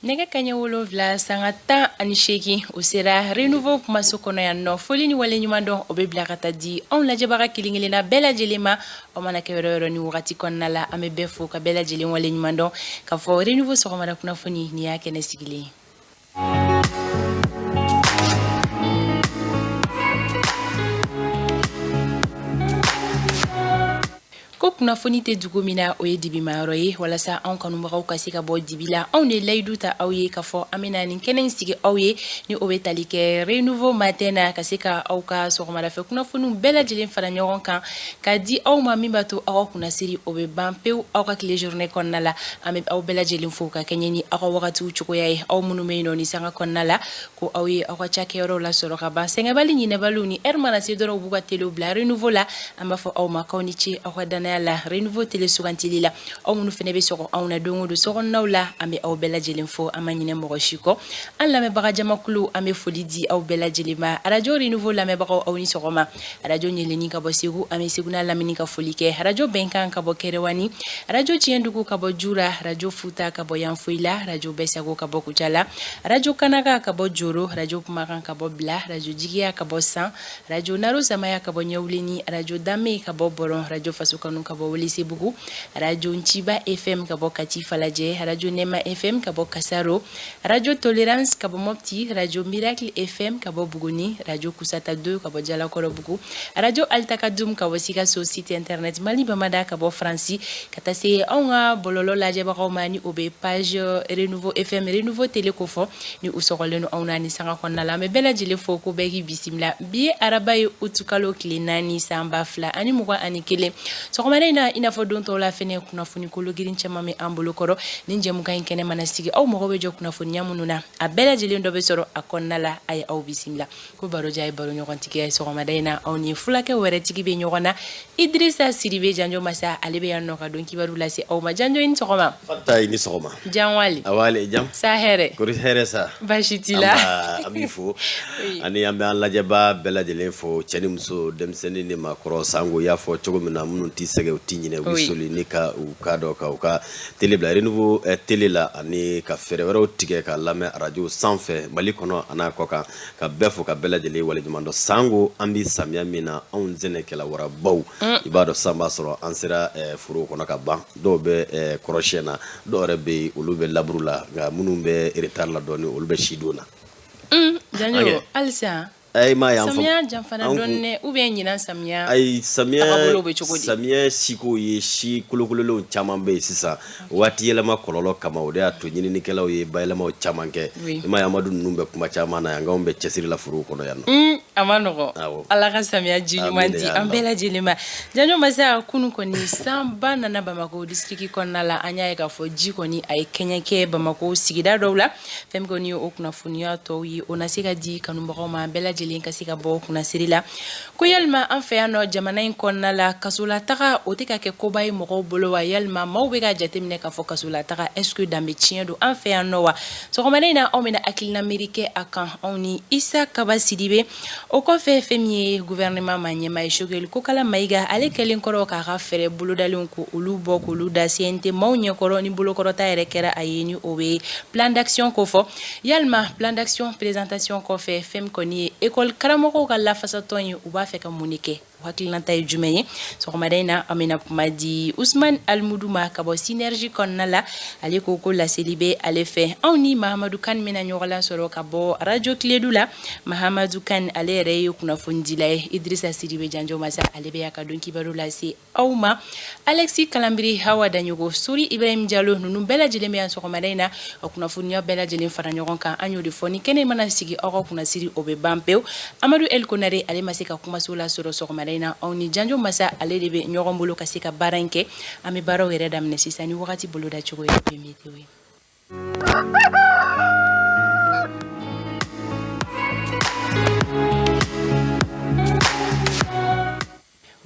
Nɛgɛ kaɲɛ 7:18, o sera Renouveau kumaso kɔnɔ yan nɔ. Foli ni waleɲuman dɔn, o bɛ bila ka taa di anw lajɛbaga kelen-kelenna bɛɛ lajɛlen ma. Aw mana kɛ yɔrɔ yɔrɔ ni wagati kɔnɔna la, an bɛ bɛɛ fo ka bɛɛ lajɛlen waleɲuman dɔn k'a fɔ Renouveau sɔgɔmada kunnafoni nin y'a kɛnɛ sigilen ye. Ko kunnafoni tɛ dugu min na, o ye dibimayɔrɔ ye. Walasa anw kanubagaw ka se ka bɔ dibi la, anw de layidu ta aw ye k'a fɔ an bɛna nin kɛnɛ in sigi aw ye, ni o bɛ tali kɛ Renouveau matin na, ka se ka aw ka sɔgɔmadafɛ kunnafoniw bɛɛ lajɛlen fara ɲɔgɔn kan ka di aw ma, min b'a to aw ka kunnasiri o bɛ ban pewu aw ka tile journée kɔnɔna la. An bɛ aw bɛɛ lajɛlen fo ka kɛɲɛ ni aw ka wagatiw cogoya ye. Aw minnu bɛ yen nɔ ni sanga kɔnɔna la ko aw ye aw ka cakɛyɔrɔw lasɔrɔ ka ban, sɛgɛnbali ɲinɛbaliw, ni heure mana se dɔrɔn u b'u ka telew bila Renouveau la, an b'a fɔ aw ma k'aw ni ce aw ka dannaya la Renouveau tele sugantili la. Aw minnu fana bɛ sɔgɔ anw na don o don sokɔnɔnaw la, an bɛ aw bɛɛ lajɛlen fo, an ma ɲinɛ mɔgɔ si kɔ. An lamɛnbaga jamakulu, an bɛ foli di aw bɛɛ lajɛlen ma. Arajo Renouveau lamɛnbagaw, aw ni sɔgɔma. Arajo Ɲɛlɛni ka bɔ Segu, an bɛ Segu n'a lamini ka foli kɛ. Arajo Bɛnkan ka bɔ Kɛrɛwani, arajo Tiɲɛdugu ka bɔ Jura, arajo Futa ka bɔ Yanfoyila, arajo Bɛsago ka bɔ Kucala, arajo Kanaka ka bɔ Joro, arajo Kumakan ka bɔ Bila, arajo Jigiya ka bɔ San, arajo Naro Samaya ka bɔ Ɲɛwuleni, arajo Danbe ka bɔ Bɔrɔn, arajo Fasokanu ka bɔ Welesebugu, arajo Nciba FM ka bɔ Kati Falajɛ, arajo Nɛma FM ka bɔ Kasaro, Radio Tolerance ka bɔ Mopti, Radio Miracle FM ka bɔ Buguni, Radio Kusata 2 ka bɔ Jalakɔrɔbugu, Radio Altakadum ka bɔ Sikaso, site internet Mali Bamada ka bɔ Faransi, ka taa se anw ka bɔlɔlɔ lajɛbagaw ma, ni o bɛ page Renouveau FM, Renouveau Télé ko fɔ, ni u sɔgɔlen don anw na ni sanga kɔnɔna la. An bɛ bɛɛ lajɛlen fo ko bɛɛ k'i bisimila. Bi ye araba ye, utukalo tile 4, san 2021. Sɔgɔmada in na, i n'a fɔ don tɔw la fɛnɛ, kunnafoni kologirin caman bɛ an bolo kɔrɔ. Ni jɛmukan in kɛnɛ mana sigi, aw mago bɛ jɔ kunnafoniya minnu na, a bɛɛ lajɛlen dɔ bɛ sɔrɔ a kɔnɔna la. A ye aw bisimila ko baroja ye baro ɲɔgɔntigiya ye. Sɔgɔmada in na, aw ni fulakɛ wɛrɛ tigi bɛ ɲɔgɔn na, Idrissa Sidibe Janjo Masa, ale bɛ yan nɔ ka don kibaru lase aw ma. Janjo, i ni sɔgɔma. Fata, i ni sɔgɔma. Janwale. Awale jam. Sa hɛrɛ. Kori hɛrɛ sa. Baasi t'i la. An b'i fo. Ani an bɛ an lajɛbaa bɛɛ lajɛlen fo, cɛ ni muso, denmisɛnnin ni maakɔrɔ. Sango i y'a fɔ cogo min na, minnu t'i sɛgɛn, u t'i ɲinɛ, u bɛ soli ni ka u ka dɔn ka u ka tele bila Renouveau tele la, ani ka fɛɛrɛ wɛrɛw tigɛ ka lamɛn arajo sanfɛ Mali kɔnɔ an'a kɔkan, ka bɛɛ fo ka bɛɛ lajɛlen waleɲuman dɔn. Sango an bɛ samiya min na, anw sɛnɛkɛla warabaw, i b'a dɔn sisan b'a sɔrɔ an sera foro kɔnɔ ka ban. Dɔw bɛ kɔrɔsiyɛn na, dɔw yɛrɛ bɛ yen, olu bɛ laburu la, nka minnu bɛ retard la dɔɔnin, olu bɛ sidon na. Janjo, halisa Ayi, ma yan samiya janfara dɔɔnin ou bien ɲinan samiya? Ayi, samiya bɛ cogo di? Samiya siko ye si kolokololenw caman bɛ yen sisan waati yɛlɛma kɔlɔlɔ kama. O de y'a to ɲininikɛlaw ye bayɛlɛmaw caman kɛ. I ma ye, Amadu ninnu bɛ kuma caman na yan, nka anw bɛ cɛsiri la forow kɔnɔ yan nɔ. A ma nɔgɔ. Ala ka samiya ji ɲuman di an bɛɛ lajɛlen ma. Janjo Masa, kunun kɔni sanba nana Bamakɔ district kɔnɔna la. An y'a ye k'a fɔ ji kɔni a ye kɛɲɛ kɛ Bamakɔ sigida dɔw la. Fɛn min kɔni ye o kunnafoniya tɔw ye, o na se ka di kanubagaw ma, bɛɛ lajɛlen ka se ka bɔ kunnasiri la. Ko yalima an fɛ yan nɔ jamana in kɔnɔna la, kasolataga o tɛ ka kɛ koba ye mɔgɔw bolo wa? Yalima maaw bɛ ka jateminɛ k'a fɔ kasolataga, est-ce que danbe tiɲɛ don an fɛ yan nɔ wa? Sɔgɔmada in na, anw bɛna hakilina miiri kɛ a kan, anw ni Isa Kaba Sidibe. O kɔfɛ, fɛn min ye gouvernement maa ɲɛmaa ye, Choguel Kokala Mayiga, ale kɛlen kɔrɔ k'a ka fɛɛrɛ bolodalenw ko olu bɔ k'olu da CNT maaw ɲɛkɔrɔ, ni bolokɔrɔta yɛrɛ kɛra a ye, ni o bɛ plan d'action ko fɔ. Yalima plan d'action présentation kɔfɛ, fɛn min kɔni ye école karamɔgɔw ka lafasatɔn ye, u b'a fɛ ka mun de kɛ? O hakilinata ye jumɛn ye? Sɔgɔmada in na, an bɛna kuma di Usman Alimudu ma ka bɔ Synergie kɔnɔna la. Ale ko ko laseli bɛ ale fɛ. Anw ni Mahamadu Kan bɛna ɲɔgɔn lasɔrɔ ka bɔ radio Kiledu la. Mahamadu Kan, ale yɛrɛ ye kunnafonidila ye. Idrissa Sidibe Janjo Masa, ale bɛ yan ka don kibaru lase aw ma. Alexis Kalambiri, Hawa Daɲogo, Sori Ibrahim Jalo, ninnu bɛɛ lajɛlen bɛ yan sɔgɔmada in na ka kunnafoniya bɛɛ lajɛlen fara ɲɔgɔn kan. An y'o de fɔ, ni kɛnɛ mana sigi, aw ka kunnasiri o bɛ ban pewu. Amadu El Konare, ale ma se ka kumaso lasɔrɔ sɔgɔmada in na. Anw ni Janjo Masa, ale de bɛ ɲɔgɔn bolo ka se ka baara in kɛ. An bɛ baaraw yɛrɛ daminɛ sisan ni wagati boloda cogo ye bɛ météo ye.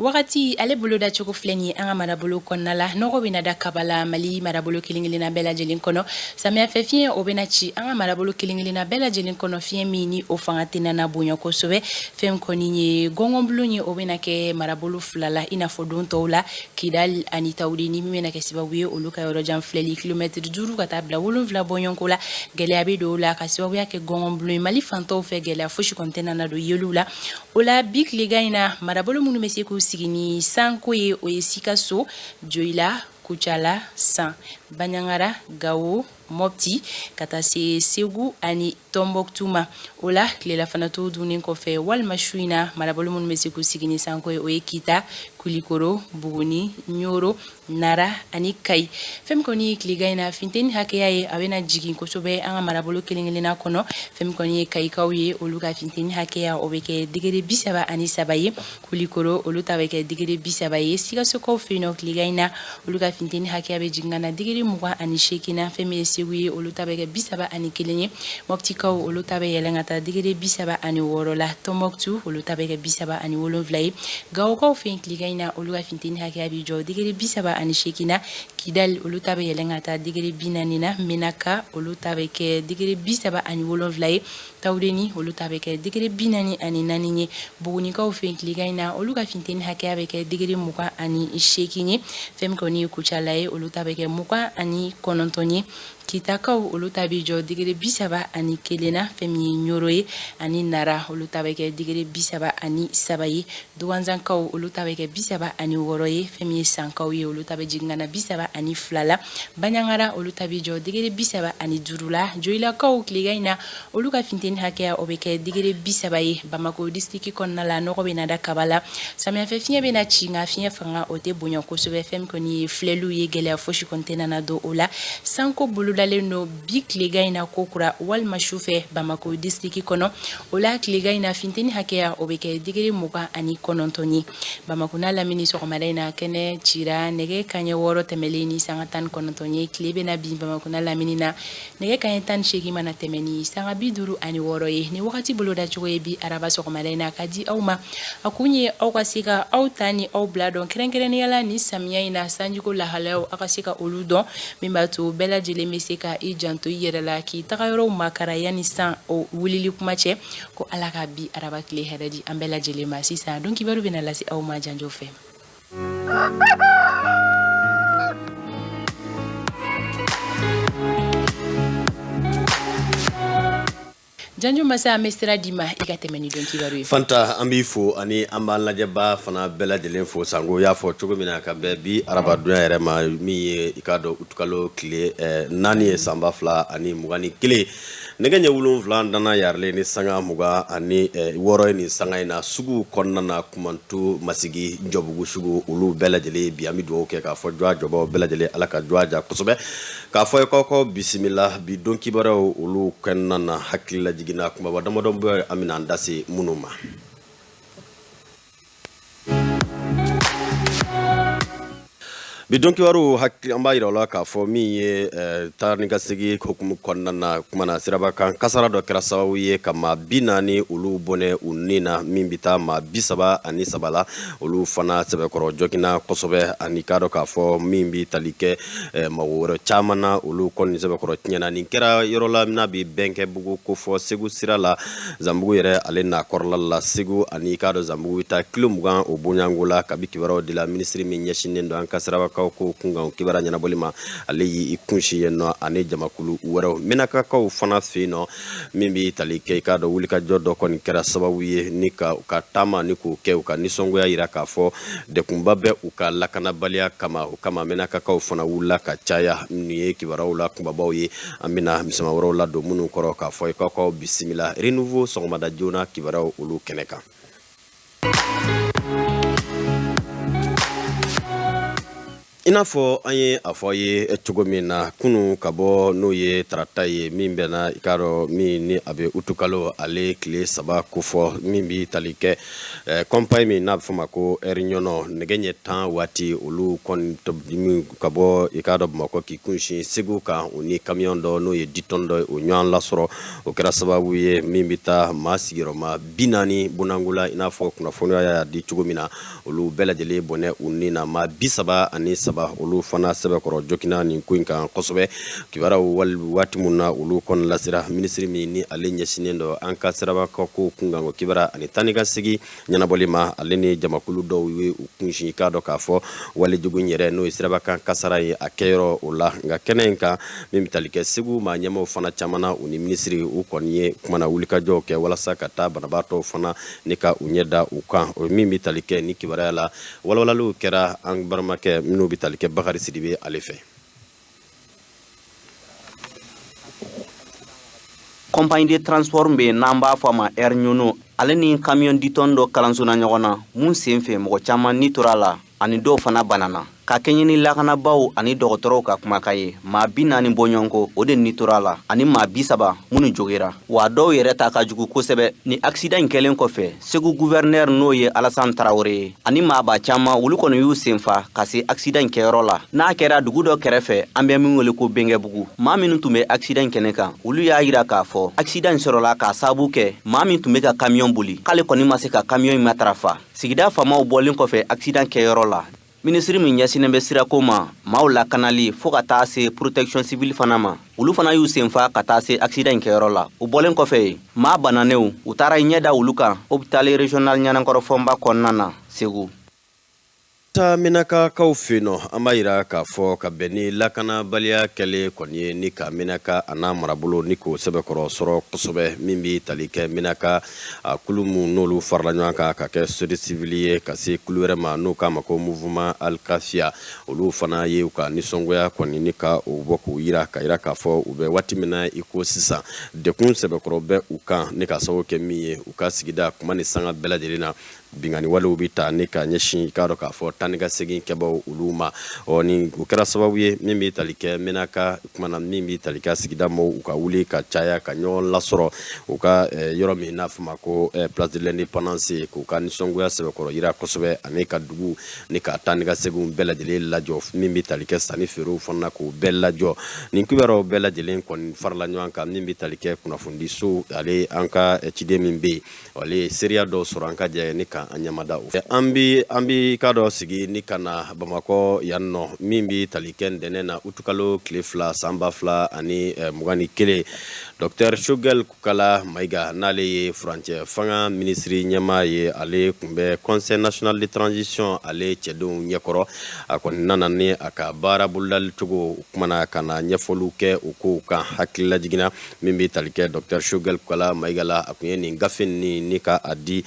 Wagati ale bolodacogo filɛ nin ye an ka marabolo kɔnɔna la. Nɔgɔ bɛna da kaba la Mali marabolo kelen-kelenna bɛɛ lajɛlen kɔnɔ. Samiyɛfɛ fiɲɛ o bɛna ci an ka marabolo kelen-kelenna bɛɛ lajɛlen kɔnɔ, fiɲɛ min ni o fanga tɛna na bonya kosɛbɛ. Fɛn kɔni ye gɔngɔnbulon ye, o bɛna kɛ marabolo fila la i n'a fɔ don tɔw la, Kidali ani Tawudeni, min bɛna kɛ sababu ye olu ka yɔrɔjan filɛli kilomɛtiri 5 ka taa bila 7 bɔɲɔgɔnko la. Gɛlɛya bɛ don o la ka sababuya kɛ gɔngɔnbulon ye. Mali fan tɔw fɛ, gɛlɛya fosi kɔni tɛna na don yeliw la. O la bi tilegan in na, marabolo minnu bɛ se k'u sigi ni sanko ye, o ye Sikaso, Joyila, Kucala, San, Banjagara, Gawo, Mɔpti, ka taa se Segu ani Tɔnbɔkutu ma. O la tilelafana to dunnen kɔfɛ walima su in na, marabolo minnu bɛ se k'u sigi ni sanko ye, o ye Kita, Kulikoro, Buguni, Ɲoro, Nara ani Kayi. Fɛn min kɔni ye tilegan in na funteni hakɛya ye, a bɛna jigin kosɛbɛ an ka marabolo kelen-kelenna kɔnɔ. Fɛn min kɔni ye Kayikaw ye, olu ka funteni hakɛya o bɛ kɛ degré 33 ye. Kulikoro, olu ta bɛ kɛ degré 30 ye. Sikasokaw fɛ yen nɔ, tilegan in na, olu ka funteni hakɛya bɛ jigin ka na degré 28 na. Fɛn min ye Segu ye, olu ta bɛ kɛ 31 ye. Mɔptikaw, olu ta bɛ yɛlɛn ka taa degré 36 la. Tɔnbɔkutu, olu ta bɛ kɛ 37 ye. Gawokaw fɛ yen, tilegan in na, olu ka funteni hakɛya bɛ jɔ degré 38 na. Kidali, olu ta bɛ yɛlɛn ka taa degré 40 na. Menaka, olu ta bɛ kɛ degré 37 ye. Tawudeni, olu ta bɛ kɛ degré 44 ye. Bugunikaw fɛ yen, tilegan in na, olu ka funteni hakɛya bɛ kɛ degré 28 ye. Fɛn min kɔni ye Kucala ye, olu ta bɛ kɛ 29 ye. Kitakaw, olu ta bɛ jɔ degré 31 na. Fɛn min ye Ɲoro ye ani Nara, olu ta bɛ kɛ degré 33 ye. Duwanzankaw, olu ta bɛ kɛ 36 ye. Fɛn min ye Sankaw ye, olu ta bɛ jigin ka na 32 la. Banjagara, olu ta bɛ jɔ degré 35 la. Joyilakaw, tilegan in na, olu ka funteni hakɛya o bɛ kɛ degré 30 ye. Bamakɔ distriki kɔnɔna la, nɔgɔ bɛ na da kaba la. Samiyɛfɛ fiɲɛ bɛ na ci, nka fiɲɛ fanga o tɛ bonya kosɛbɛ. Fɛn min kɔni ye filɛliw ye, gɛlɛya fosi kɔni tɛna na don o la. Sanko bolodalen don bi tilegan in na ko kura walima su fɛ Bamakɔ distriki kɔnɔ. O la tilegan in na funteni hakɛya o bɛ kɛ degré 29 ye. Bamakɔ n'a lamini, sɔgɔmada in na kɛnɛ cira nɛgɛ kanɲɛ 6 tɛmɛlen ni sanga 19 ye. Tile bɛna bin Bamakɔ n'a lamini na nɛgɛ kanɲɛ 18 mana tɛmɛ ni sanga 56 ye. Ni wagati bolodacogo ye bi araba sɔgɔmada in na ka di aw ma, a kun ye aw ka se ka aw ta ni aw bila dɔn, kɛrɛnkɛrɛnnenya la ni samiya in na sanjiko lahalayaw, aw ka se ka olu dɔn, min b'a to bɛɛ lajɛlen bɛ se ka i janto i yɛrɛ la, k'i taga yɔrɔw makara yanni san o wulili kuma cɛ. Ko Ala ka bi araba tile hɛrɛ di an bɛɛ lajɛlen ma. Sisan don kibaru bɛna lase aw ma Janjo fɛ. Janjo Masa, an bɛ sira d'i ma i ka tɛmɛ ni don kibaru ye. Fanta, an b'i fo ani an b'an lajɛba fana bɛɛ lajɛlen fo. Sanko y'a fɔ cogo min na, ka bɛn bi arabadonya yɛrɛ ma, min ye i k'a dɔn utukalo tile 4 ye san 2021, nɛgɛ ɲɛ 7 dana yarilen ni sanga 26 ye. Nin sanga in na, sugu kɔnɔna na, Kumantu, Masigi, Jɔbugu sugu, olu bɛɛ lajɛlen bi, an bɛ dugawu kɛ k'a fɔ jɔ jɔbaw bɛɛ lajɛlen, Ala ka jɔ ja kosɛbɛ. K'a fɔ ye k'aw bisimila bi don kibaruyaw olu kɔnɔna na. Hakililajigin na kumaba damadɔ bɛ an bɛna an da se minnu ma. Bi don kibaru, an b'a yira la k'a fɔ min ye taa ni ka segin hukumu kɔnɔna na, kuma na siraba kan kasara dɔ kɛra sababu ye ka maa 40 olu bɔnɛ u ni na, min bɛ taa maa 33 la, olu fana sɛbɛkɔrɔ joginna kosɛbɛ. Ani k'a dɔn k'a fɔ min bɛ tali kɛ mago wɛrɛ caman na, olu kɔni sɛbɛkɔrɔ tiɲɛna. Nin kɛra yɔrɔ la n'a bɛ Bɛnkɛbugu kofɔ Segu sira la, Zanbugu yɛrɛ ale n'a kɔrɔla la. Segu ani k'a dɔn Zanbugu bɛ taa kilo 20 o bonyanko la. Kabi kibaruyaw de la, minisiri min ɲɛsinnen don an ka sirabakaw ko kunkan kibaruya ɲɛnabɔli ma, ale y'i kunsin yen nɔ ani jamakulu wɛrɛw. Menakakaw fana fɛ yen nɔ, min bɛ tali kɛ i k'a dɔn wulikajɔ dɔ kɔni kɛra sababu ye ni ka taama ni k'o kɛ u ka nisɔngoya yira k'a fɔ dekunba bɛ u ka lakanabaliya kama. O kama Menakakaw fana wulila ka caya. Nin ye kibaruyaw la kunbabaw ye, an bɛna misɛnman wɛrɛw ladon minnu kɔrɔ. K'a fɔ i k'aw bisimila Renouveau sɔgɔmada joona kibaruyaw olu kɛnɛ kan. I n'a fɔ an ye a fɔ ye cogo min na kunun ka bɔ, n'o ye tarata ye min bɛnna, i k'a dɔn, min ni a bɛ utukalo ale tile 3 kofɔ, min bɛ tali kɛ compagnie min n'a bɛ fɔ ma ko Air Ɲɔnɔ, nɛgɛ ɲɛ 10 waati, olu kɔni ka bɔ, i k'a dɔn, Bamakɔ k'i kunsin Segu kan, u ni camion dɔ, n'o ye 10 tonnes dɔ ye, o ɲɔgɔn lasɔrɔ. O kɛra sababu ye min bɛ taa maa sigiyɔrɔma 40 bonnango la. I n'a fɔ kunnafoniya y'a di cogo min na, olu bɛɛ lajɛlen bɔnɛ u ni na. Maa 33, olu fana sɛbɛkɔrɔ joginna nin ko in kan kosɛbɛ. Kibaruyaw wali waati min na olu kɔni lasera, minisiri min ni ale ɲɛsinnen don an ka siraba ko kunkanko kibaruya ani taa ni ka segin ɲɛnabɔli ma, ale ni jamakulu dɔw ye u kunsin, k'a dɔn k'a fɔ walejugu in yɛrɛ, n'o ye sirabakan kasara ye, a kɛyɔrɔ o la. Nka kɛnɛ in kan, min bɛ tali kɛ Segu maa ɲɛmaw fana caman na, u ni minisiri u kɔni ye kumana wulikajɔw kɛ walasa ka taa banabaatɔw fana ni ka u ɲɛ da u kan. O min bɛ tali kɛ ni kibaruya la, walawalaliw kɛra an balimakɛ minnu bɛ tali kɛ Bakari Sidibe ale fɛ. Compagnie de transport bɛ yen n'an b'a fɔ a ma Air Ɲɔnɔ, ale ni camion 10 tonnes dɔ kalansonna ɲɔgɔn na, mun sen fɛ mɔgɔ caman ni tora a la ani dɔw fana banana. Ka kɛɲɛ ni lakanabaaw ani dɔgɔtɔrɔw ka kumakan ye, maa 40 bɔɲɔgɔnko o de ni tora a la ani maa 30 minnu jogira, wa dɔw yɛrɛ ta ka jugu kosɛbɛ. Ni accident in kɛlen kɔfɛ, Segu gouverneur, n'o ye Alassane Tarawele ye, ani maaba caman, olu kɔni y'u senfa ka se accident in kɛyɔrɔ la, n'a kɛra dugu dɔ kɛrɛfɛ an bɛ min wele ko Bɛnkɛbugu. Maa minnu tun bɛ accident in kɛnɛ kan, olu y'a yira k'a fɔ accident in sɔrɔla k'a sababu kɛ maa min tun bɛ ka camion boli, k'ale kɔni ma se ka camion in matarafa. Sigida faamaw bɔlen kɔfɛ accident kɛyɔrɔ la, minisiri min ɲɛsinnen bɛ sirako ma, maaw lakanali, fɔɔ ka taa se protection civile fana ma, olu fana y'u senfa ka taa se accident in kɛyɔrɔ la. U bɔlen kɔfɛ yen, maa bananenw, u taara ɲɛ da olu kan hôpital régional Ɲanankɔrɔ Fɔnba kɔnɔna na Segu. Taa Menakakaw fɛ yen nɔ, an b'a yira k'a fɔ ka bɛn ni lakanabaliya kɛlen kɔni ye ni ka Menaka a n'a marabolo ni k'o sɛbɛkɔrɔ sɔrɔ kosɛbɛ, min bɛ tali kɛ Menaka a kulu min n'olu farala ɲɔgɔn kan ka kɛ société civile ye, ka se kulu wɛrɛ ma n'o k'a ma ko Mouvement Alkafiya, olu fana ye u ka nisɔngoya kɔni ni ka o bɔ k'u yira, ka yira k'a fɔ u bɛ waati min na i ko sisan, dekun sɛbɛkɔrɔ bɛ u kan, ni ka sababu kɛ min ye u ka sigida kuma ni sanga bɛɛ lajɛlen na, binkanni walew bɛ ta ni ka ɲɛsin, i k'a dɔn k'a fɔ, taa ni ka segin kɛbaw olu ma. Ɔ ni o kɛra sababu ye min bɛ tali kɛ Menaka kumana, min bɛ tali kɛ sigida mɔgɔw, u ka wuli ka caya ka ɲɔgɔn lasɔrɔ u ka yɔrɔ min n'a fɔ ma ko Place de l'Indépendance, k'u ka nisɔngoya sɛbɛkɔrɔ yira kosɛbɛ, ani ka dugu ni ka taa ni ka seginw bɛɛ lajɛlen lajɔ, min bɛ tali kɛ sanni feerew fana k'u bɛɛ lajɔ. Nin kibaruyaw bɛɛ lajɛlen kɔni farala ɲɔgɔn kan, min bɛ tali kɛ kunnafonidiso ale, an ka ciden min bɛ yen, ale ye seereya dɔw sɔrɔ. An ka jɛ ni ka an ɲɛmada o fɛ. An bi ka dɔ sigi ni ka na Bamakɔ yan nɔ, min bi tali kɛ ntɛnɛn na, utukalo tile 2, san 2021, Docteur Choguel Kokalla Maïga, n'ale ye furancɛ fanga minisiri ɲɛmaa ye, ale tun bɛ Conseil national de transition ale cɛdenw ɲɛkɔrɔ. A kɔni nana ni a ka baara bolodali cogo kumana ka na ɲɛfɔliw kɛ o kow kan. Hakilila jiginna, min bɛ tali kɛ Docteur Choguel Kokalla Maïga la, a tun ye nin gafe ni ka a di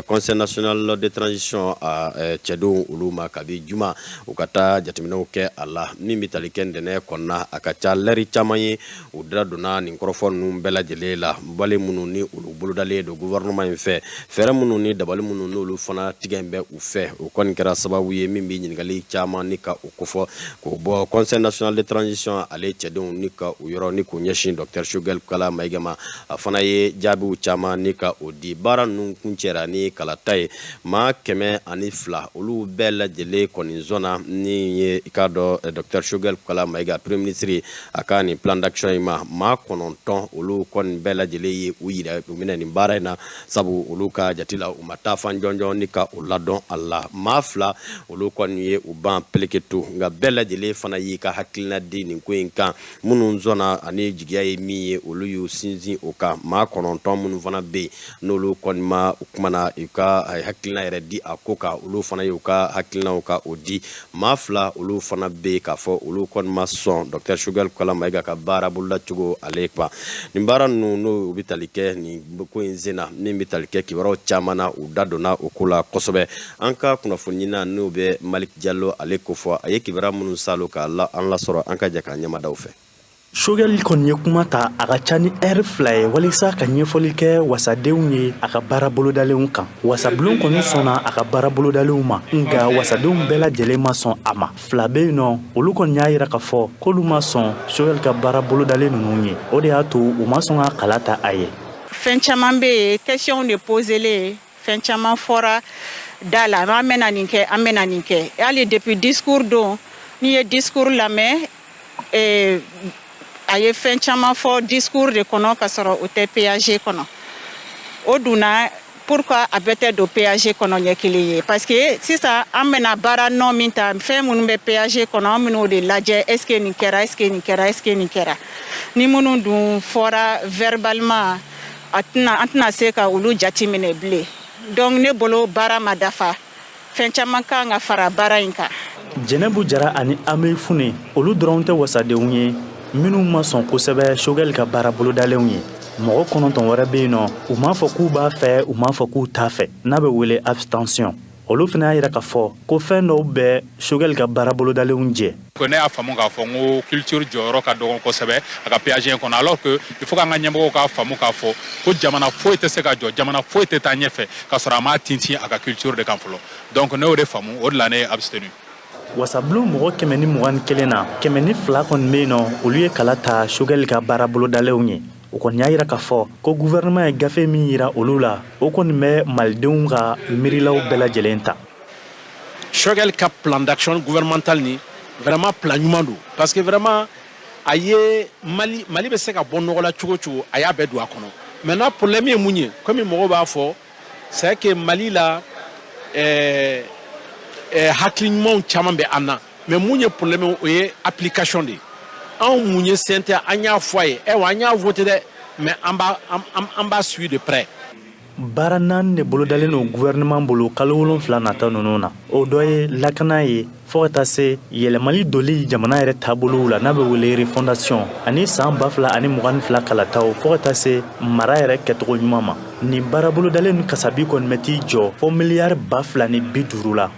Conseil national de transition a cɛdenw olu ma kabi juma, u ka taa jateminɛw kɛ a la. Min bɛ tali kɛ ntɛnɛn kɔnɔna, a ka ca lɛri caman ye, u da donna nin kɔrɔfɔ ninnu bɛɛ lajɛlen la, wale minnu ni olu bolodalen don gouvernement in fɛ, fɛɛrɛ minnu ni dabali minnu n'olu fana tigɛ bɛ u fɛ. O kɔni kɛra sababu ye min bɛ ɲininkali caman ni ka o kofɔ k'o bɔ Conseil national de transition ale cɛdenw ni ka u yɔrɔ ni k'u ɲɛsin Docteur Choguel Kokalla Maïga ma. A fana ye jaabiw caman ni ka o di. Baara ninnu kuncɛra ni kalata ye. Maa 102, olu bɛɛ lajɛlen kɔni zɔnna ni ye, i k'a dɔn, Docteur Choguel Kokalla Maïga, premier ministre, a ka nin plan d'action in ma. Maa 9, olu kɔni bɛɛ lajɛlen ye u yira u minɛ nin baara in na, sabu olu ka jate la, u ma taa fan jɔnjɔn ni ka u ladɔn a la. Maa 2, olu kɔni ye u ban peleketo. Nka bɛɛ lajɛlen fana y'i ka hakilina di nin ko in kan. Minnu zɔnna ani jigiya ye min ye, olu y'u sinsin o kan. Maa 9 minnu fana bɛ yen, n'olu kɔni ma o kumana u ka hakilina yɛrɛ di a ko kan, olu fana y'u ka hakilinaw ka o di. Maa 2, olu fana bɛ yen k'a fɔ olu kɔni ma sɔn Docteur Choguel Kokalla Maïga ka baara bololacogo ale kan. Nin baara ninnu, n'o bɛ tali kɛ nin ko in sen na, min bɛ tali kɛ kibaruyaw caman na, u da donna o ko la kosɛbɛ. An ka kunnafoni ɲinina, n'o bɛ Malik Jalo ale kofɔ, a ye kibaruya minnu salo k'a la an lasɔrɔ, an ka jɛ k'an ɲɛmadaw fɛ. Choguel kɔni ye kuma ta a ka ca ni ɛri 2 ye walisa ka ɲɛfɔli kɛ wasadenw ye a ka baara bolodalenw kan. Wasabulon kɔni sɔnna a ka baara bolodalenw ma, nka wasadenw bɛɛ lajɛlen ma sɔn a ma. 2 bɛ yen nɔ, olu kɔni y'a yira k'a fɔ k'olu ma sɔn Choguel ka baara bolodalen ninnu ye. O de y'a to u ma sɔn ka kala ta a ye. Fɛn caman bɛ yen, question de poselen, fɛn caman fɔra da la, an bɛna nin kɛ, an bɛna nin kɛ. Hali depuis discours don, n'i ye discours lamɛn, a ye fɛn caman fɔ discours de kɔnɔ ka sɔrɔ o tɛ PAG kɔnɔ. O dunna, pourquoi a bɛɛ tɛ don PAG kɔnɔ ɲɛ kelen ye? Parce que sisan an bɛna baara nɔ min ta, fɛn minnu bɛ PAG kɔnɔ, an bɛn'o de lajɛ: est ce que nin kɛra, est ce que nin kɛra, est ce que nin kɛra? Ni minnu dun fɔra verbalement, a tɛna, an tɛna se ka olu jate minɛ bilen. Donc ne bolo, baara ma dafa, fɛn caman kan ka fara baara in kan. Jɛnɛbu Jara ani Amei Fune, olu dɔrɔn tɛ wasadenw ye minnu ma sɔn kosɛbɛ Choguel ka baara bolodalenw ye. Mɔgɔ 9 wɛrɛ bɛ yen nɔ, u m'a fɔ k'u b'a fɛ, u m'a fɔ k'u t'a fɛ, n'a bɛ wele abstention. Olu fana y'a yira k'a fɔ ko fɛn dɔw bɛ Choguel ka baara bolodalenw jɛ. Ko ne y'a faamu k'a fɔ n ko culture jɔyɔrɔ ka dɔgɔn kosɛbɛ a ka PAG kɔnɔ, alors que il faut k'an ka ɲɛmɔgɔw k'a faamu k'a fɔ ko jamana foyi tɛ se ka jɔ, jamana foyi tɛ taa ɲɛfɛ k'a sɔrɔ a m'a tintin a ka culture de kan fɔlɔ. Donc ne y'o de faamu, o de la ne ye abstenu. Wasabulon mɔgɔ 121 na, 102 kɔni bɛ yen nɔ, olu ye kala ta Choguel ka baara bolodalenw ye. O kɔni y'a yira k'a fɔ ko gouvernement ye gafe min yira olu la, o kɔni bɛ malidenw ka miirilaw bɛɛ lajɛlen ta. Choguel ka plan d'action gouvernemental ni, vraiment plan ɲuman don, parce que vraiment a ye Mali bɛ se ka bɔ nɔgɔ la cogo cogo, a y'a bɛɛ don a kɔnɔ. Maintenant, problème ye mun ye? Komi mɔgɔw b'a fɔ, c'est que Mali la, hakili ɲumanw caman bɛ an na, mais mun ye problème? O ye application de ye. Anw mun ye CNT, an y'a fɔ a ye, ayiwa, an y'a voté dɛ, mais an b'a suivi de près. Baara 4 de bolodalen don gouvernement bolo kalo 7 nata ninnu na. O dɔ ye lakana ye, fɔɔ ka taa se yɛlɛmali doli jamana yɛrɛ taabolow la, n'a bɛ wele refondation, ani san 2022 kalataw, fɔɔ ka taa se mara yɛrɛ kɛcogo ɲuman ma. Nin baara bolodalen ni kasabi kɔni bɛ t'i jɔ fɔ miliyari 2050 la.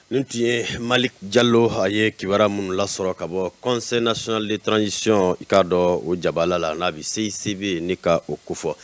Nin tun ye Malik Jalo, a ye kibaruya minnu lasɔrɔ ka bɔ Conseil national de transition, i k'a dɔn o jabala la, n'a bɛ CICB ni ka o kofɔ.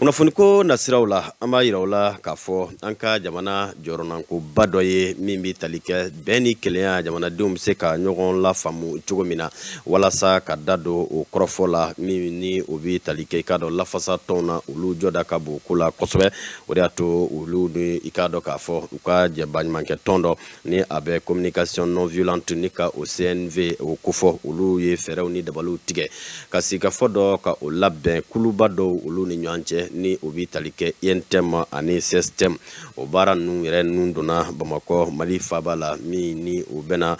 Kunnafoniko nasiraw la, an b'a yira o la k'a fɔ an ka jamana jɔyɔrɔnankoba dɔ ye min bɛ tali kɛ bɛn ni kelenya, jamanadenw bɛ se ka ɲɔgɔn lafaamu cogo min na, walasa ka da don o kɔrɔfɔ la min ni o bɛ tali kɛ, i k'a dɔn, lafasa tɔnw na, olu jɔda ka bon ko la kosɛbɛ. O de y'a to olu ni, i k'a dɔn k'a fɔ, u ka jɛ baɲumankɛ tɔn dɔ ni a bɛ communication non violente ni ka o CNV o kofɔ, olu ye fɛɛrɛw ni dabaliw tigɛ ka sigikafɔ dɔ ka o labɛn kuluba dɔw olu ni ɲɔgɔn cɛ, ni o bɛ tali kɛ UNTM ani CSTM. O baara ninnu yɛrɛ nun donna Bamakɔ, Mali faaba la, min ni o bɛna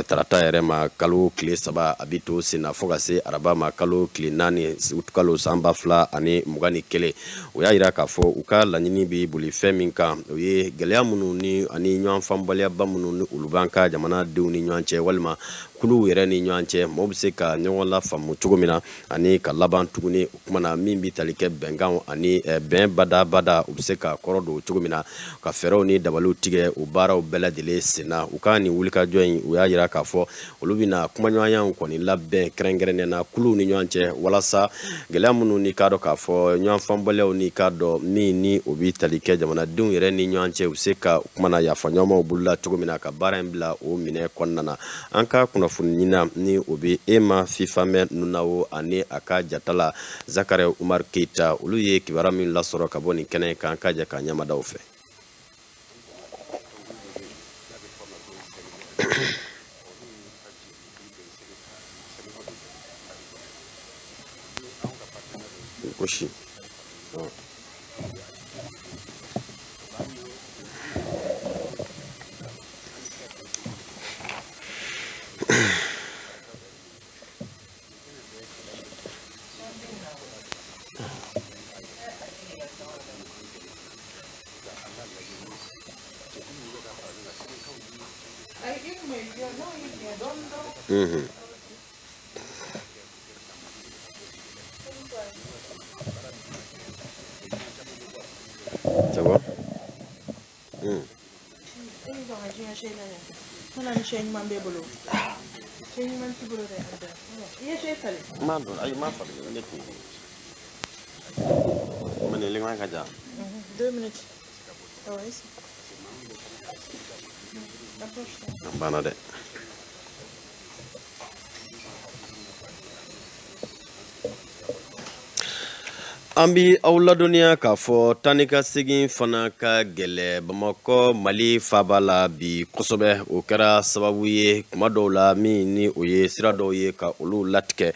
tarata yɛrɛ ma kalo tile 3, a bɛ to sen na fo ka se araba ma kalo tile 4, kalo san 2021. O y'a yira k'a fɔ u ka laɲini bɛ boli fɛn min kan, o ye gɛlɛya minnu ni ani ɲɔgɔn faamubaliyaba minnu ni olu b'an ka jamanadenw ni ɲɔgɔn cɛ, walima kuluw yɛrɛ ni ɲɔgɔn cɛ, mɔgɔw bɛ se ka ɲɔgɔn lafaamu cogo min na, ani ka laban tuguni o kuma na min bɛ tali kɛ bɛnkanw ani bɛn badabada, u bɛ se ka kɔrɔ don cogo min na, ka fɛɛrɛw ni dabaliw tigɛ. O baaraw bɛɛ lajɛlen senna, u ka nin wulikajɔ in, u y'a yira k'a fɔ olu bɛna kumaɲɔgɔnyaw kɔni labɛn kɛrɛnkɛrɛnnenya na kuluw ni ɲɔgɔn cɛ, walasa gɛlɛya minnu ni k'a dɔn k'a fɔ ɲɔgɔn faamubaliyaw ni k'a dɔn min ni o bɛ tali kɛ jamanadenw yɛrɛ ni ɲɔgɔn cɛ, u bɛ se ka kuma na yafa ɲɔgɔnmaw bolola cogo min na, ka baara in bila o minɛ kɔnɔna na. An ka kunnafoni ɲina ni o bɛ Ema Fifamɛ Nunawo ani a ka jatala Zakari Umar Keyita, olu ye kibaruya min lasɔrɔ ka bɔ nin kɛnɛ kan, ka jɛ ka ɲɛmadaw fɛ. Gosi. C'est bon? Te ɲuman t'i bolo dɛ, Abdul. I ye te falen. N m'a dɔn, ayi, n m'a falen, ne tun. Mais nin lɛgɛn ka jan. 2 minutes. Awɔ, i sigi. Approche-toi. An banna dɛ. An bi aw ladɔnniya k'a fɔ taa ni ka segin fana ka gɛlɛ Bamakɔ Mali faaba la bi kosɛbɛ. O kɛra sababu ye kuma dɔw la min ni o ye sira dɔw ye ka olu latigɛ.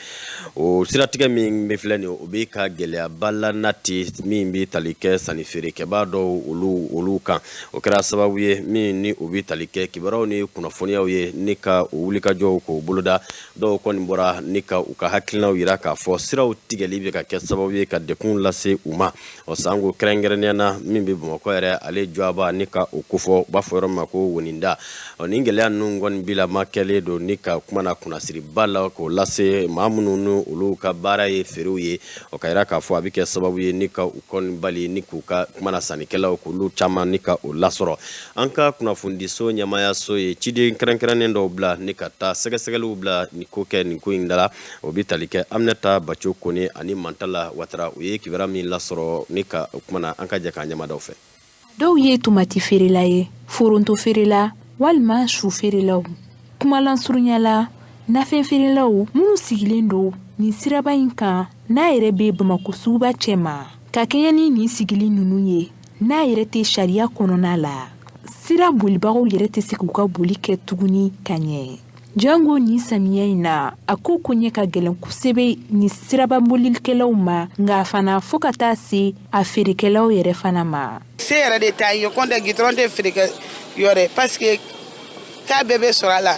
O siratigɛ min bɛ filɛ nin o bɛ ka gɛlɛyaba la nati min bɛ tali kɛ sanni feerekɛbaa dɔw olu kan. O kɛra sababu ye min ni o bɛ tali kɛ kibaruyaw ni kunnafoniyaw ye ni ka o wulikajɔw k'o boloda. Dɔw kɔni bɔra ni ka u ka hakilinaw yira k'a fɔ siraw tigɛli bɛ ka kɛ sababu ye ka degun lase u ma. Ɔ sanko kɛrɛnkɛrɛnnenya na min bɛ Bamakɔ yɛrɛ ale jɔba ni ka o kofɔ, u b'a fɔ yɔrɔ min ma ko Woninda. Ɔ nin gɛlɛya ninnu kɔni bilama kɛlen don ni ka kuma na kunnasiriba la k'o lase maa minnu ni olu ka baara ye feerew ye. O ka yira k'a fɔ a bɛ kɛ sababu ye ni ka u kɔni bali ni k'u ka kuma na sannikɛlaw k'olu caman ni ka o lasɔrɔ. An ka kunnafonidiso ɲɛmaayaso ye ciden kɛrɛnkɛrɛnnen dɔw bila ni ka taa sɛgɛsɛgɛliw bila ni ko kɛ nin ko in da la. O bɛ tali kɛ Aminata Baco Kone ani Mantala Watara. U ye kibaruya min lasɔrɔ ni ka o kuma na, an ka jɛ k'an ɲɛmada fɛ. Dɔw ye tomati feerela ye, foronto feerela walima su feerelaw. Kumalansurunya la, nafɛn feerelaw minnu sigilen don nin siraba in kan n'a yɛrɛ bɛ Bamakɔ suguba cɛma, ka kɛɲɛ ni nin sigili ninnu ye n'a yɛrɛ tɛ sariya kɔnɔna la, sira bolibagaw yɛrɛ tɛ se k'u ka boli kɛ tuguni ka ɲɛ. Jango nin samiya in na, a ko koɲɛ ka gɛlɛn kosɛbɛ ni siraba bolikɛlaw ma, nka fana fo ka taa se a feerekɛlaw yɛrɛ fana ma. Se yɛrɛ de t'an ye, kɔntɛ gitɔrɔn tɛ feere kɛ yɔrɔ parce que k'a bɛɛ bɛ sɔrɔ a la.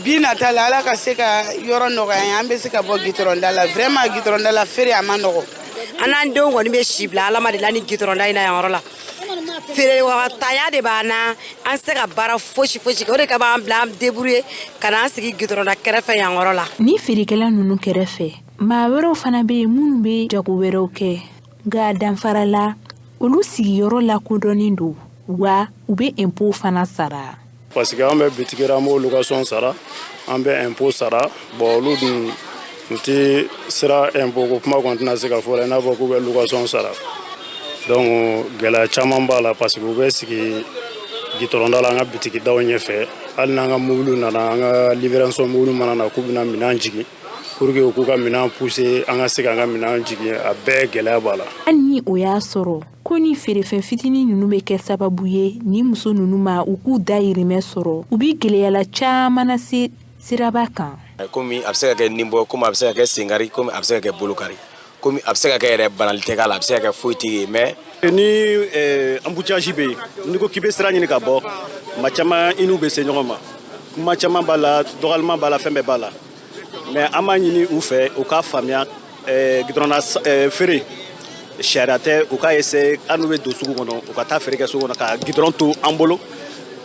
Bi nata la, Ala ka se ka yɔrɔ nɔgɔya an ye, an bɛ se ka bɔ gitɔrɔnda la. Vraiment, gitɔrɔnda la feere a ma nɔgɔ. An n'an denw kɔni bɛ si bila Ala ma de la ni gitɔrɔnda in na yan yɔrɔ la. Feere tanya de b'an na, an tɛ se ka baara fosi fosi kɛ. O de kama an bila an débrouiller ka na an sigi gitɔrɔnda kɛrɛfɛ yan yɔrɔ la. Ni feerekɛla ninnu kɛrɛfɛ, maa wɛrɛw fana bɛ yen minnu bɛ jago wɛrɛw kɛ, nka danfara la, olu sigiyɔrɔ lakodɔnnen don, wa u bɛ impôt fana sara. Parce que an bɛ bitigi an b'o location sara, an bɛ impôt sara. Bon, olu dun u tɛ sira impôt ko kuma kɔni tɛna se ka fɔ la i n'a fɔ k'u bɛ location sara. Donc gɛlɛya caman b'a la parce que u bɛ sigi gitɔrɔnda la an ka bitigidaw ɲɛfɛ. Hali n'an ka mobiliw nana, an ka livraison mobiliw mana na k'u bɛna minɛn jigin, pour que u k'u ka minɛn pousser, an ka se k'an ka minɛn jigin, a bɛɛ gɛlɛya b'a la. Hali ni o y'a sɔrɔ ko ni feerefɛn fitinin ninnu bɛ kɛ sababu ye ni muso ninnu ma u k'u dayirimɛ sɔrɔ, u bɛ gɛlɛyala caman lase siraba kan. Komi a bɛ se ka kɛ ninbɔ, komi a bɛ se ka kɛ senkari, komi a bɛ se ka kɛ bolokari, komi a bɛ se ka kɛ yɛrɛ banali tɛ k'a la, a bɛ se ka kɛ foyi tɛ ye, mais ni embouteillage bɛ yen, n'i ko k'i bɛ sira ɲini ka bɔ, maa caman i n'u bɛ se ɲɔgɔn ma, kuma caman b'a la, dɔgɔyalima b'a la, fɛn bɛɛ b'a la. Mais an b'a ɲini u fɛ u k'a faamuya, gidɔrɔnna feere sariya tɛ. U k'a essayer, hali n'u bɛ don sugu kɔnɔ, u ka taa feere kɛ sugu kɔnɔ, ka gidɔrɔn to an bolo,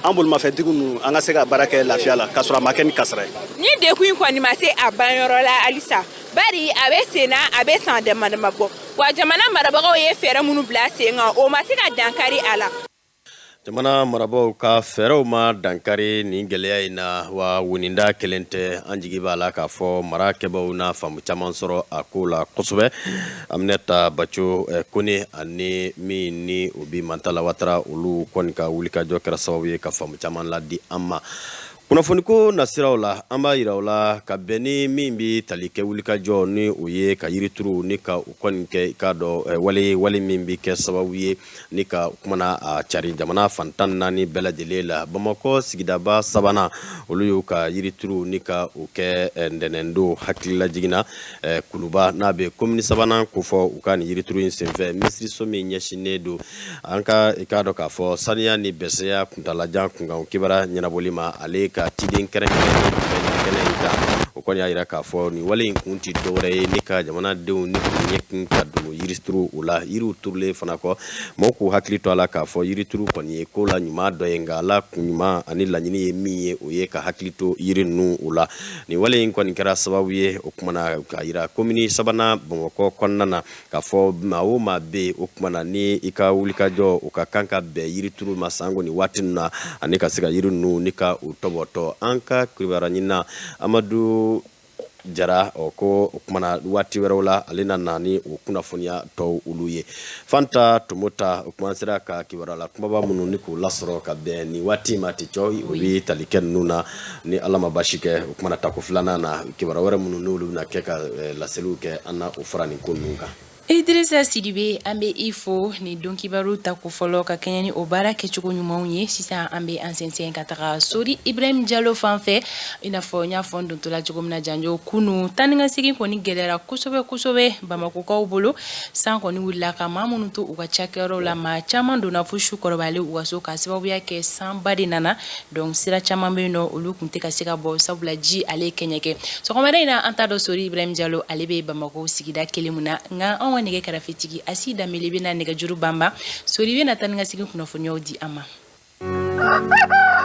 an bolimafɛntigiw ninnu, an ka se ka baara kɛ lafiya la k'a sɔrɔ a ma kɛ ni kasara ye. Ni dekun in kɔni ma se a banyɔrɔ la halisa, bari a bɛ sen na, a bɛ san dama dama bɔ, wa jamana marabagaw ye fɛɛrɛ minnu bila sen kan, o ma se ka dankari a la. Jamana marabaaw ka fɛɛrɛw ma dankari nin gɛlɛya in na wa. Woninda kelen tɛ, an jigi b'a la k'a fɔ mara kɛbaw na faamu caman sɔrɔ a ko la kosɛbɛ. Aminata Baco Kone ani min ni o bi Mantala Watara, olu kɔni ka wulikajɔ kɛra sababu ye ka faamu caman ladi an ma kunnafoniko nasiraw la. An b'a yira u la ka bɛn ni min bɛ tali kɛ wulikajɔ ni o ye ka yirituru ni ka u kɔni kɛ i k'a dɔn wale min bɛ kɛ sababu ye ni ka kumana a cari jamana fan 14 bɛɛ lajɛlen la. Bamakɔ sigidaba sabanan, olu y'u ka yirituru ni ka o kɛ ntɛnɛndon. Hakililajigin na, Kuluba n'a bɛ komini sabanan kofɔ, u ka nin yirituru in senfɛ, minisiriso min ɲɛsinnen don an ka i k'a dɔn k'a fɔ saniya ni bɛsɛya kuntalajan kunkan kibaruya ɲɛnabɔli ma, ale ka ciden kɛrɛnkɛrɛnnen tun bɛ nin kɛnɛ in kan. O kɔni y'a jira k'a fɔ nin wale in kun tɛ dɔwɛrɛ ye ni ka jamanadenw ni k'u ɲɛkun ka don yirituru o la. Yiriw turulen fana kɔ, mɔgɔw k'u hakili to a la k'a fɔ yirituru kɔni ye ko la ɲuman dɔ ye, nka a la kun ɲuman ani laɲini ye min ye, o ye ka hakili to yiri ninnu o la. Nin wale in kɔni kɛra sababu ye, o kuma na, k'a jira komini sabanan Bamakɔ kɔnɔna na k'a fɔ maa o maa bɛ yen, o kuma na, ni i ka wulikajɔ o ka kan ka bɛn yirituru ma sango nin waati ninnu na, ani ka se ka yiri ninnu ni ka u tɔbɔtɔ. An ka kibaruya ɲinina Amadu Jara, ɔ ko o kuma na, waati wɛrɛw la, ale na na ni o kunnafoniya tɔw olu ye. Fanta Tomota, o kuma sera ka kibaruya la kumaba minnu ni k'u lasɔrɔ ka bɛn nin waati ma ten cɔ, o bɛ tali kɛ ninnu na. Ni Ala ma basi kɛ, o kuma na, tako filanan na, kibaruya wɛrɛ minnu n'olu bɛna kɛ ka laseliw kɛ, an na o fara nin ko ninnu kan. Idrissa Sidibe, an bɛ i fo ni don kibaru tako fɔlɔ ka kɛɲɛ ni o baara kɛcogo ɲumanw ye. Sisan an bɛ an sɛnsɛn ka taga Sori Ibrahim Jalo fan fɛ. I n'a fɔ n y'a fɔ n dontɔla cogo min na, janjo kunu taa ni ka segin kɔni gɛlɛyara kosɛbɛ kosɛbɛ Bamakɔkaw bolo. San kɔni wulila ka maa minnu to u ka cakɛyɔrɔw la, maa caman donna fo su kɔrɔbayalen u ka so, k'a sababuya kɛ sanba de nana. Donc sira caman bɛ yen nɔ, olu tun tɛ ka se ka bɔ, sabula ji ale ye kɛɲɛ kɛ. Sɔgɔmada in na, an t'a dɔn Sori Ibrahim Jalo ale bɛ Bamakɔ sigida kelen min na, nka anw ka nɛgɛ karafetigi Asi Danbele bɛna nɛgɛjuru banban. Sori bɛna taa ni ka segin kunnafoniyaw di an ma.